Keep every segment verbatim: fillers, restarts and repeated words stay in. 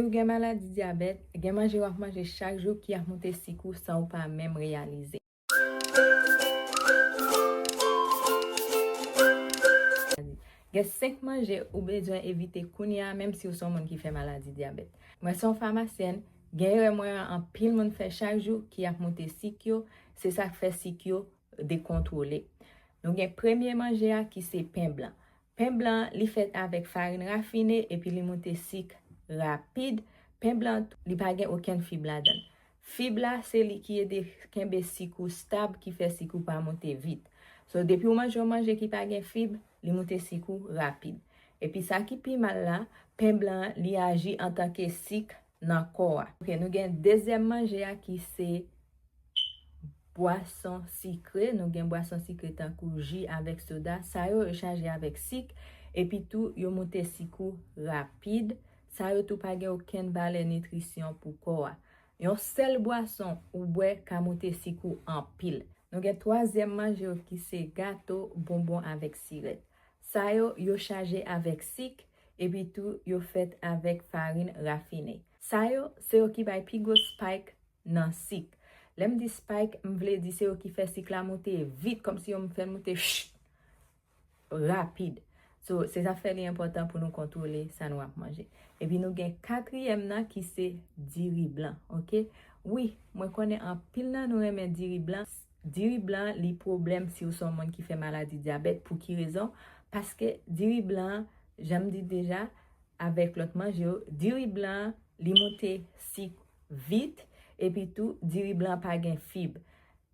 Si w gen maladi dyabèt, gen manje w ap manje chak jou ki ap moute sik ou san ou pa menm reyalize. Gen senk manje ou bezwen evite kounye a, menm si w se yon moun ki fè maladi dyabèt. Mwen se yon famasyèn, gen erè mwen wè anpil moun fè chak jou ki ap moute sik yo, se sa k fè sik yo dekontwole. Nou gen premye manje a ki se pen blan. Pen blan, li fèt avèk farin rafine epi li moute sik rapid. Pen blan, li pa gen okenn fib ladan l. Fib la, se li ki ede kenbe sik ou stab, ki fè sik ou pa moute vit. So, depi w manje yon manje ki pa gen fib, li moute sik ou rapid. Epi sa ki pi mal la, pen blan an, li aji antanke sik nan kò a. Ok, nou gen dezyèm manje a ki se bwason sikre. Nou gen bwason sikre tankou ji avèk soda. Sa yo, yo chaje avèk sik. Epi tou, yo moute sik ou rapid. Sa yo tou pa gen okenn valè nitrisyon pou kò a. Yon sèl bwason ou bwè ka moute sik ou anpil. Nou gen twazyèm manje yo ki se gato, bonbon avèk sirèt. Sa yo, yo chaje avèk sik, epi tou yo fèt avèk farin rafine. Sa yo, se yo ki bay pi gwo spike nan sik. Lè m di spike, m vle di se yo ki fè sik la moute vit, kòmsi yo fè l moute ch, rapid. So, se sa fè li enpòtan pou nou kontwole sa nou ap manje. Epi nou gen katriyèm nan ki se diri blan, ok? Wi, mwen konnen anpil nan nou renmen diri blan. Diri blan, li pwoblèm si w se yon moun ki fè maladi dyabèt. Pou ki rezon? Paske diri blan, jan m di deja, avèk lòt manje yo, diri blan, li moute sik vit, epi tou, diri blan pa gen fib.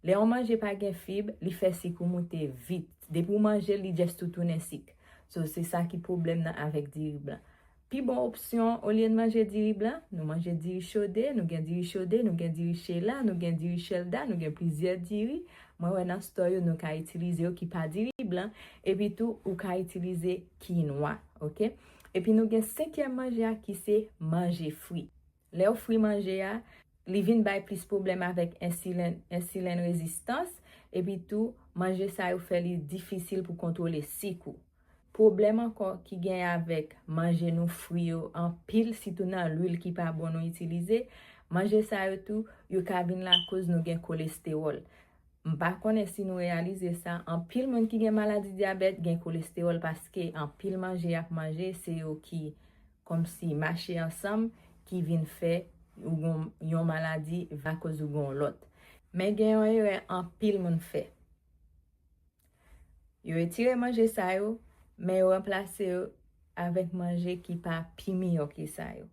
Lè yon manje pa gen fib, li fè sik ou moute vit. Depi w manje l, li just tou tounen sik. So, se sa ki pwoblèm nan avèk diri blan. Pi bon opsyon, olye n manje diri blan, nou manje diri chode, nou gen diri chode, nou gen diri chela, nou gen diri chelda, nou gen plizyè diri. Mwen wè nan store yo, nou ka itilize yo ki pa diri blan, epi tou, ou ka itilize kinwa, ok? Epi nou gen senkyèm manje a ki se manje fri. Lè w fri manje a, li vin bay plis pwoblèm avèk ensilen, ensilen rezistans, epi tou, manje sa yo fè li difisil pou kontwole sik ou. Pwoblèm ankò ki gen avèk manje nou fri yo anpil, sitou nan lwil ki pa bon nou itilize, manje sa yo tou, yo ka vin lakoz nou gen kolestewòl. M pa konnen si nou reyalize sa, anpil moun ki gen maladi dyabèt gen kolestewòl paske anpil manje y ap manje, se yo ki kòmsi mache ansanm, ki vin fè ou gen yon maladi akoz ou gen yon lòt. Men gen yon erè anpil moun fè. Yo retire manje sa yo, men yo ranplase yo avèk manje ki pa pi miyò ke sa yo.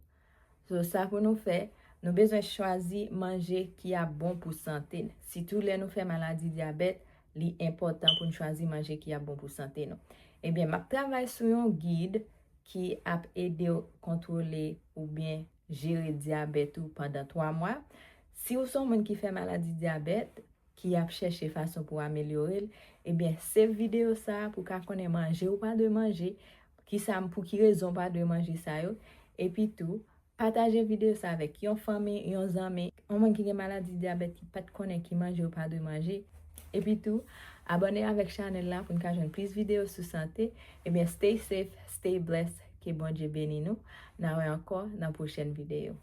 So, sa pou nou fè, nou bezwen chwazi manje ki ap bon pou sante n. Sitou lè nou fè maladi dyabèt, li enpòtan pou n chwazi manje ki ap bon pou sante nou. Ebyen, m ap travay sou yon gid ki ap ede w kontwole oubyen jere dyabèt ou pandan twa mwa. Si w se yon moun ki fè maladi dyabèt, ki ap chèche fason pou amelyore l, ebyen, save videyo sa a pou w ka konnen manje ou pa dwe manje, kisa, pou ki rezon w pa dwe manje sa yo, epi tou, pataje videyo sa avèk yon fanmi, yon zanmi, yon moun ki gen maladi dyabèt ki pa t konnen ki manje ou pa dwe manje, epi tou, abòne avèk chanèl la pou n ka jwenn plis videyo sou sante. Ebyen, stay safe, stay blessed, ke Bondye beni nou. N a wè ankò nan pwochèn videyo.